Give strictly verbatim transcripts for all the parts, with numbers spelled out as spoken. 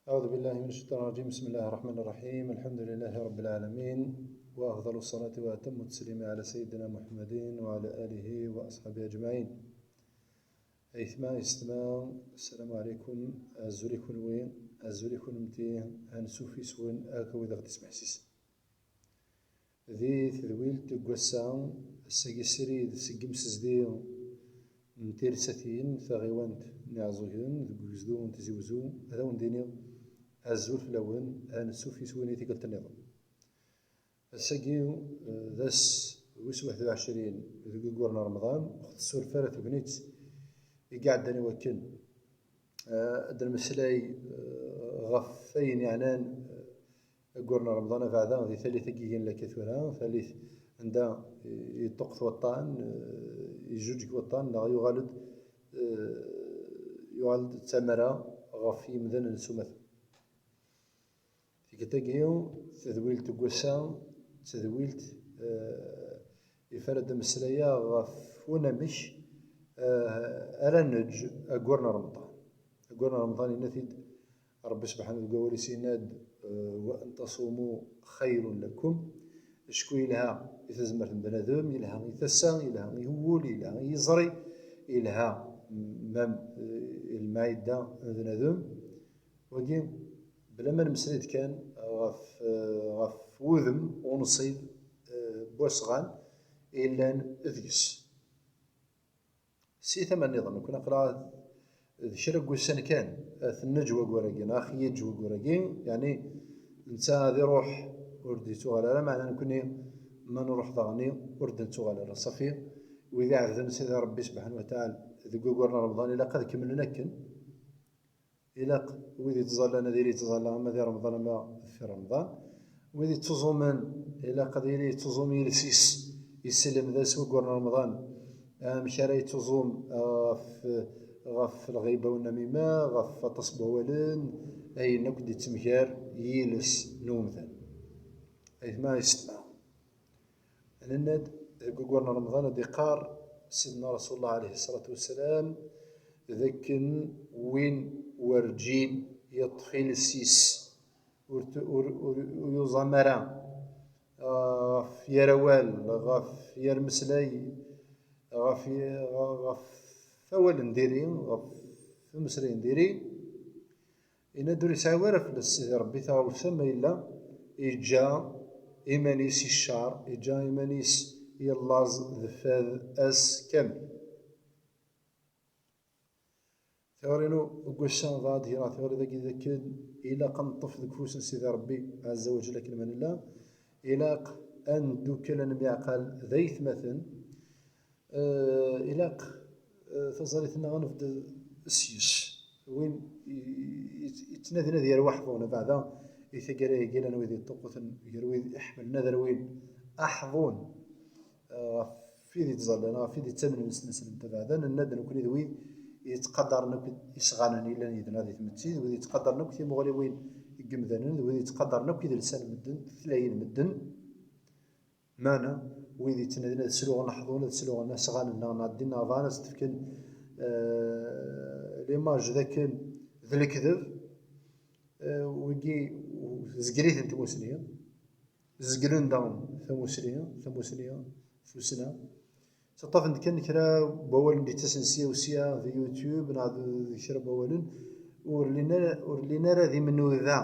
أعوذ بالله من الشيطان الرجيم. بسم الله الرحمن الرحيم. الحمد لله رب العالمين، وأفضل الصلاة وأتم التسليم على سيدنا محمد وعلى آله وأصحابه أجمعين. Aytma, yessetma, السلام عليكم. Azul i kunwi, azul i kunmti, ansuf yes-wen akk wid aɣ-d-ismeḥsisen. Di tedwilt n wass-a, ass-agi srid seg imsezdi n Tirsatin, taɣiwant n Iɛeẓẓugen, deg ugezdu n Tizi Wezzu, ad awen-d-iniɣ azul fell-awen, ansuf yes-wen i tikkelt nniḍen. Ass-agi, eh, d ass wis waḥed u ɛecrin deg waggur n Remḍan, ur ɣ-tessuref ara tegnit i iɛeddan i wakken. Eh, ad d-nemmeslay, eh, ɣef wayen yeɛnan, eh, aggur n Remḍan abeɛda di tallit-agi i nella akka tura, tallit anda i-, yeṭṭuqqet waṭṭan, eh, yeǧǧuǧeg waṭṭan, neɣ yuɣal-d, eh, yuɣal-d d tamara ɣef yimdanen s umata. Tikkelt-agi, tadwilt n wass-a, d tadwilt, eh, ifa ara d-mmeslayeɣ ɣef unamek, eh, ara neǧǧ aggur n Remḍan. Aggur n Remḍan, yenna-t-id Ṛebbi subḥanahu deg wawal-is, yenna-d, eh, "Wa an tasumu xayrun lakum." Acku yelha i tazmert n bnadem, yelha i tasa, yelha i wul, yelha i yiẓri, yelha, mm, mam, eh, i lmaɛida n bnadem. Wagi, bla ma nemmeslay-d kan ɣef, eh, ɣef wudem unṣib, eh, n wasɣan i yellan deg-s. Si tama nniḍen, nekkni aql-aɣ d kra n wussan kan, ad t-neǧǧ waggur-agi, neɣ ad ɣ-yeǧǧ waggur-agi, yeɛni netta ad iruḥ, ur d-yettuɣal ara, meɛna nekkni ma nruḥ daɣen ur d-nettuɣal ara. Ṣafi, wid iɛebden Sidi Ṛebbi subḥanahu wa taɛala deg waggur n Remḍan, ilaq ad kemmlen akken. Ilaq wid yettẓallan ad yili yettẓalla ama di Remḍan ama deffir Remḍan. Wid yettuẓumen, ilaq ad yili yettuẓum yiles-is, yesselmed-as waggur n Remḍan amek ara yettuẓum ɣef, ɣef lɣiba u nnamima, ɣef waṭas n wawalen, ayen akk d-yettemgar yiles n umdan. Aytma, yessetma. Nenna-d deg waggur n Remḍan ad d-iqqar Sidna Rasulullah alayhi ṣṣalatu wassalam d akken win werǧin yeṭṭef iles-is, ur t-, ur, ur, ur yuẓam ara, ah, ɣef yir awal, ɣef yir meslay, ɣef y-, ɣef awal n diri, ɣef umeslay n diri, yenna-d ur yesɛi ara fell-as Sidi Ṛebbi taɣawsa ma yella yeǧǧa iman-is i ccer, yeǧǧa iman-is yellaẓ d fad ass kamel. Tiɣri-inu n wass-a dɣa ad d-greɣ tiɣri dagi d akken ilaq ad neṭṭef deg ufus n Sidi Ṛebbi ɛezza wa jell akken ma nella, ilaq ad neddukel, ad nemyeɛqal d aytmaten, Eh, ilaq, eh, taẓallit-nneɣ ad nefd s-yes. Win i, i, yettnadin ad yerr waḥḍun, abeɛda i taggara-agi llan wid yeṭṭuqquten gar wid iḥemmlen ad rwin aḥḍun, eh, ɣef wid yettẓallan, ɣef wid yettamnen s tneslemt, abeɛda nenna-d nekkni d wid yettqadaren akk isɣanen yellan yid-neɣ di tmetti, d wid yettqadaren akk timuɣliwin n yimdanen, d wid yettqadaren akk idelsan n medden, tutlayin n medden. Meɛna, wid yettnadin ad sluɣen aḥḍun, ad sluɣen asɣan-nneɣ neɣ ddin-nneɣ, bɣan ad s-d-fken, eh, l'image d akken d lekdeb, eh, wigi, tezgel-iten tmusni, zeglen daɣen tamusni, tamusni, tussna. Ttaṭṭafen-d kan kra n wawalen d-yettasen sya u sya di YouTube neɣ d, d kra n wawalen, ur llin ara, ur llin ara d imnuda,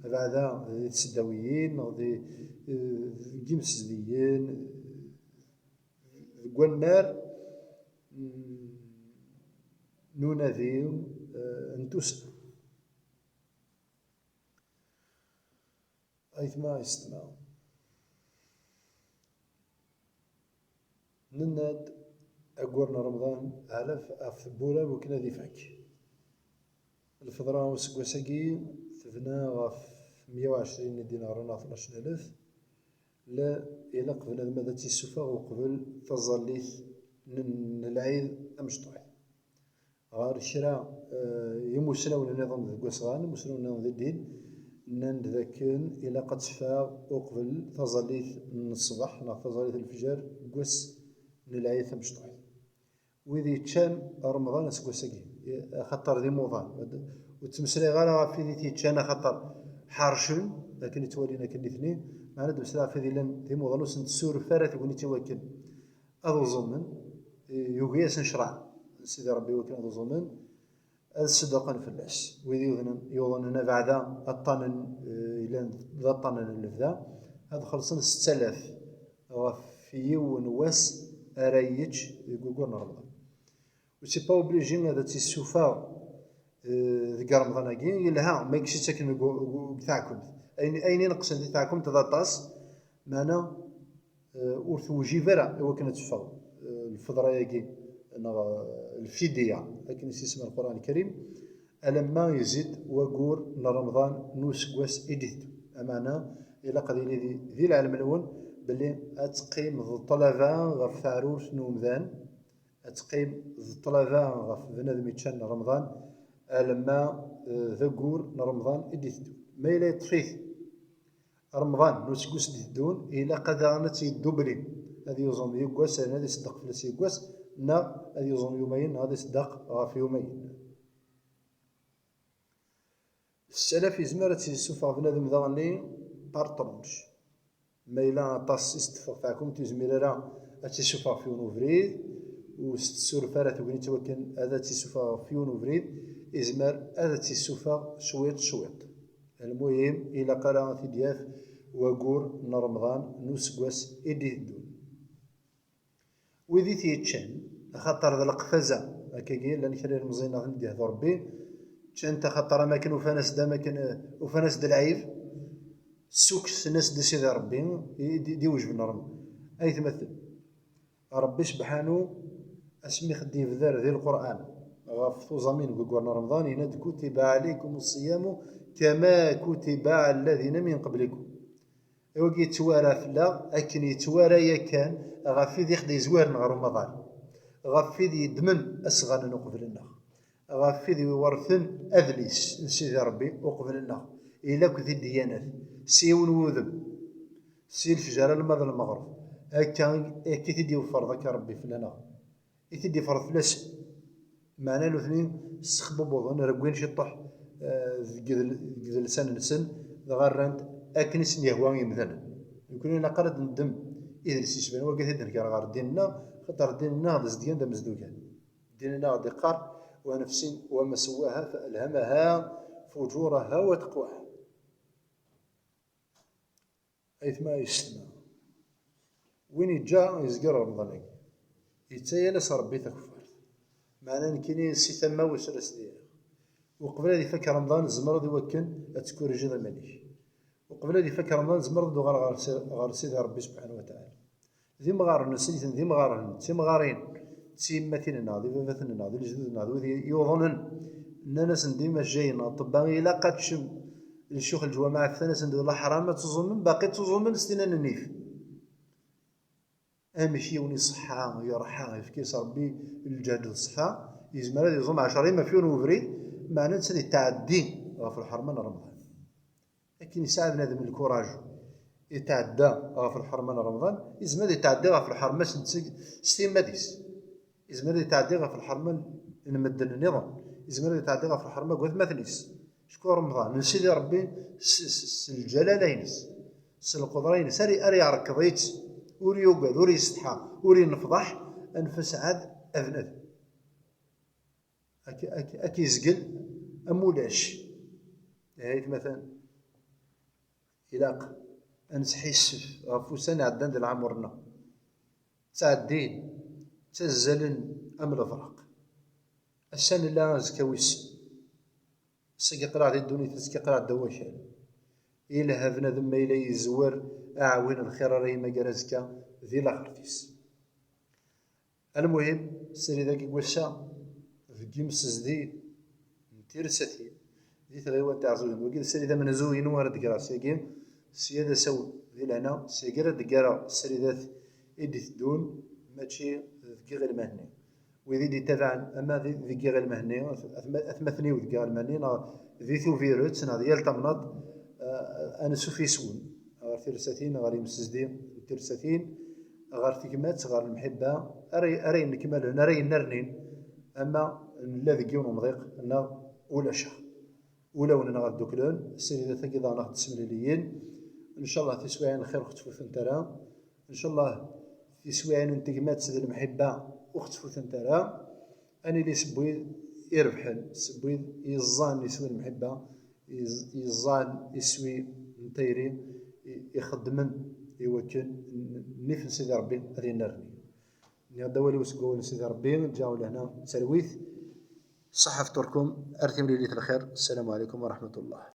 abeɛda di tseddawiyin neɣ di, eh, deg yimsezdiyen, deg wannar n, n unadi, eh, n tussna. Aytma, yessetma. Nenna-d aggur n Remḍan, ɛlaf ɣef tewwura iwakken ad ifak. Lfeḍra n useggas-agi tebna ɣef meyya u ɛecrin n dinaren neɣ tnac n alef. La, ilaq bnadem ad tt-yessufeɣ uqbel taẓallit n, n lɛid amecṭuḥ. Ɣer kra, eh, imusnawen nniḍen deg wasɣan, imusnawen nniḍen di ddin, nnan-d dakken ilaq ad teffeɣ uqbel taẓallit n ṣṣbeḥ neɣ taẓallit n lefjer deg wass n lɛid tamecṭuḥt. Wid yeččan Remḍan aseggas-agi, axaṭer d imuḍan, Ur ttmeslayeɣ ara ɣef wid i t-yeččan, axaṭer ḥercen akken i ttwalin akken nitni. Meɛna ad d-mmeslayeɣ ɣef wid yellan d imuḍan, ur sen-tessuref ara tegnit i wakken ad uẓumen. Yugi-asen ccreɛ n Sidi Ṛebbi i wakken ad uẓumen, ad ṣeddqen fell-as. Wid yuḍnen, yuḍnen abeɛda aṭṭanen, eh, yellan d aṭṭanen n lebda, ad xellṣen setta alaf ɣef yiwen wass ara yečč deg waggur n Remḍan. Ur c'est pas obligé ad tt-issufeɣ, eh, deg Remḍan-agi. Yelha ma yekcem-itt akken deg, deg, deg taɛkemt. Ayen, ayen ineqsen di taɛkemt d aṭas, meɛna, eh, ur tewjib ara i wakken ad teffeɣ, eh, lfeḍra-agi, neɣ, eh, lfidya, akken i s-isemma Lqur'an Lkarim, alamma yezzi-d waggur n Remḍan n useggas i d-iteddun. Ameɛna, ilaq ad yili di, di lɛelm-nwen belli ad teqqim d ṭṭlaba ɣef teɛrurt n umdan, ad teqqim d ṭṭlaba ɣef bnadem yeččan Remḍan, alamma, eh, d aggur n Remḍan i d-iteddun. Ma yella yeṭṭef-it Remḍan n useggas d-iteddun, ilaq ad daɣen ad tt-yeddubli, ad yuẓum yeggas, yerna ad iṣeddeq fell-as yeggas, neɣ ad yuẓum yumayen, neɣ ad iṣeddeq ɣef yumayen. Setta alaf yezmer ad tt-yessufeɣ bnadem daɣenni par tranche. Ma yella aṭas i s-d-teffeɣ taɛkemt, ur yezmir ara ad tt-issufeɣ ɣef yiwen ubrid, ur s-tessuref ara tegnit i wakken ad tt-issufeɣ ɣef yiwen ubrid, yezmer ad tt-issufeɣ cwiṭ cwiṭ. Lmuhim, ilaq ara ad t-id-yaf waggur n Remḍan n useggas i d-iteddun. Wid i t-yeččan, axaṭer d leqfaza, akkagi llan kra n ilemẓiyen neɣ ten-id-yehdu Ṛebbi, ččan-t axaṭer am akken ufan-as-d, am akken, eh, ufan-as-d lɛib, ssukksen-as-d i Sidi Ṛebbi, i d-, d-iwejben Ṛebbi. Aytmaten, Ṛebbi sebḥanu, asmi i ɣ-d-yebder di Lqur'an ɣef tuẓamin n waggur n Remḍan, yenna-d: "Kutiba ɛalaykum ṣṣiyamu kama kutiba ɛala lladina min qablikum." Wagi yettwara fell-aɣ akken yettwara yakan ɣef wid i ɣ-d-yezwaren ɣer umaḍal, ɣef wid yeddmen asɣanen uqbel-nneɣ, ɣef wid iwerten adlis n Sidi Ṛebbi uqbel-nneɣ, ila akk di ddiyanat, s yiwen wudem, si lefjer alamma d lmeɣreb. Akka, akka i t-id-iweffer akka Ṛebbi fell-aneɣ, i t-id-ifreḍ fell-asen. Meɛna nutni sexbubuḍen, reggwin ciṭuḥ, eh, deg idel-, deg idelsan-nsen, dɣa rran-t akken i sen-yehwa i yimdanen. Nekkni ilaq ara d-neddem idles yecban wagi i t-id-neggar ɣer ddin-nneɣ, xaṭer ddin-nneɣ d azedgan d amezdugan. Ddin-nneɣ d-iqqar: "Wa nefsin wa ma sewwaha fa alhamaha fujuraha wa taqwaha." Aytma yessetma, win yeǧǧa yezger Remḍan-agi, yetta-yas Ṛebbi takeffart. Meɛna nekkini si tama-w ad as-d-iniɣ, uqbel ad ifak Remḍan, tzemreḍ i wakken ad tkurijiḍ iman-ik. Uqbel ad ifak Remḍan, tzemreḍ ad d-uɣaleḍ ɣer si-, ɣer Sidi Ṛebbi subḥanahu wa taɛala. D imɣaren, nessen-iten d imɣaren, d timɣarin, d tiyemmatin-nneɣ, d ibabaten-nneɣ, d lejdud-nneɣ, d wid yuḍnen. Nnan-asen-d imajjayen, aṭebba, ilaq ad teččem. Lecyux n leǧwameɛ ftan-asen-d: "D leḥram ad tuẓumem", baqi ttuẓumen s tinna n nnif. Amek yiwen iṣeḥḥa, yerḥa, yefka-yas Ṛebbi lǧehd d ṣṣeḥḥa, yezmer ad yuẓum ɛecṛa ɣef yiwen ubrid, meɛna netta ad yetɛeddi ɣef lḥerma n Remḍan. Akken yesɛa bnadem lkuraj, yetɛedda ɣef lḥerma n Remḍan, yezmer ad yetɛeddi ɣef lḥerma s netta-, s timmad-is. Yezmer ad yetɛeddi ɣef lḥerma n medden nniḍen. Yezmer ad yetɛeddi ɣef lḥerma n watmaten-is. Acku Remḍan n Sidi Ṛebbi s, s, s lǧalala-ines, s lqudra-ines, ara, ara iɛrekkḍ-itt, ur yugad, ur yessetḥa, ur yennefḍaḥ, anef-as ɛad abnadem. Ad k-, ad k-, ad k-izgel am ulac. Aytmaten, ilaq ad nesḥissef ɣef ussan iɛeddan di leɛmer-nneɣ. Ttɛeddin, ttazzalen am lebraq. Ass-a nella, azekka wissen. Ass-agi aql-aɣ di ddunit, azekka aql-aɣ ddaw wakal. Yelha bnadem ma yella yezwer aɛwin lxir ara yemmager azekka di laxert-is. Almuhim, srid-agi n wass-a deg yimsezdi n Tirsatin, di tɣiwant Iɛeẓẓugen. Wagi d srid amenzu-inu ara d-greɣ syagi, sya d asawen di lehna, syagi ara d-ggareɣ sridat i d-iteddun, mačči deg iɣilman-nni. Wid i d-ittabaɛen, ama di, deg iɣilman-nni, at-, atma-, atmaten-iw deg iɣilman-nni, neɣ di Tubiret, neɣ di yal tamnaḍt, eh, ansuf yes-wen ɣer Tirsatin, ɣer yimsezdi n Tirsatin, ɣer tegmat, ɣer lemḥibba, ara, ara yennekmalen, ara yennernin, ama nella deg yiwen umḍiq neɣ ulac-aɣ. ulawen-nneɣ ad dduklen, srid-agi daɣen ad ɣ-d-ssemliliyin. Ncallah tiswiɛin n lxir ur ɣ-ttfutent ara. Ncallah tiswiɛin n tegmat d lemḥibba ur ɣ-ttfutent ara. Ad nili seg wid irebḥen, seg wid yeẓẓan iswi n lemḥibba, yeẓ-, yeẓẓan iswi n tayri i-, ixeddmen i wakken n-, nnif n Sidi Ṛebbi ad yennerni. Nniɣ-d awal-iw seg wawal n Sidi Ṛebbi, ǧǧiɣ lehna d talwit. Ṣaḥa fṭurkum, ar timlilit lxir. Ssalamu ɛlikum wa raḥmatullah.